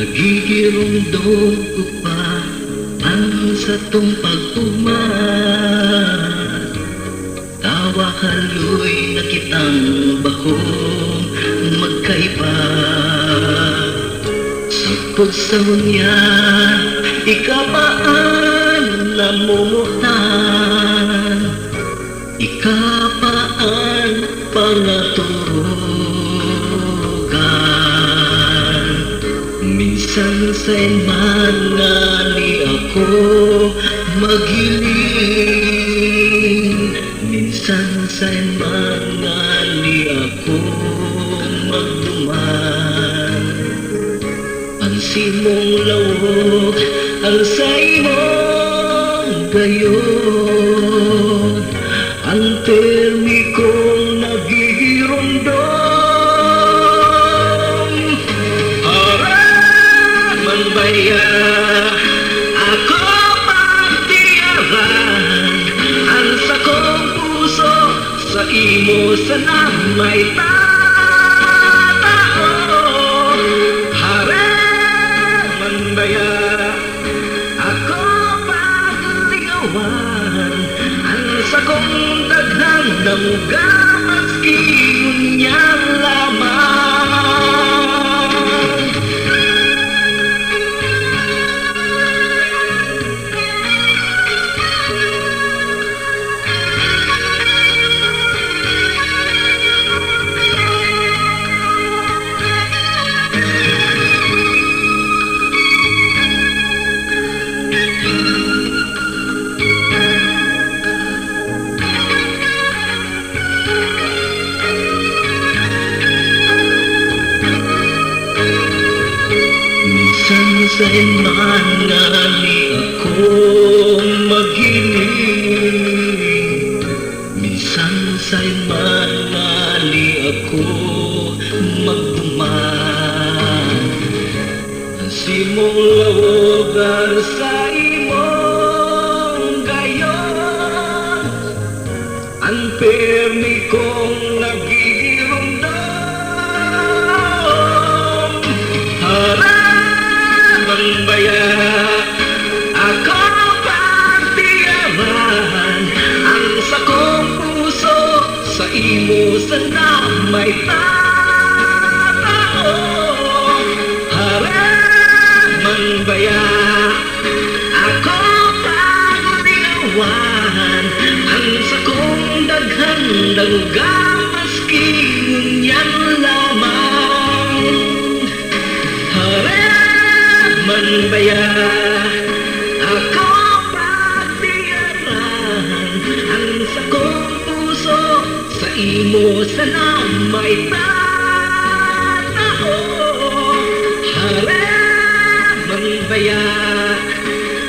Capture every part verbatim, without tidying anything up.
Nagigiromdom ko pa ang satong pag-ogma. Tawa haloy na kitang bakong magkaiba. Sagkod sa ngunyan, ika pa an namomotan. Ika pa an pangatorogan. Minsan saen man ngani ako maghiling. Minsan saen man ngani ako magduman. An simong lawog, an saimong gayon, an pirmi kong nagigiromdom. Aram man baya ako pagtiyaran, an sakong puso saimo sana may tatao. Aram man baya ako paglingawan, an sakong daghang damuga, maski ngunyan lamang. Minsan saen man ngani ako maghiling. Minsan saen man ngani ako magduman. An simong lawog, an saimong gayon, an pirmi kong nagigiromdom. Aram man baya ako pagtiyaran, an sakong puso saimo sana may tatao. Aram man baya ako paglingawan, an sakong daghang damuga, maski ngunyan lamang. Aram man baya ako pagtiyaran, an sakong puso saimo sana may tatao. Aram man baya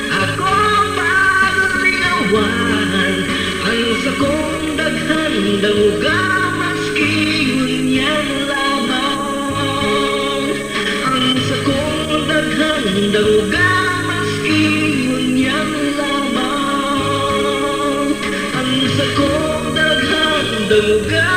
ako paglingawan, an sakong daghang damuga, maski ngunyan lamang. An sakong daghang damuga, maski ngunyan lamang. An sakong daghang damuga,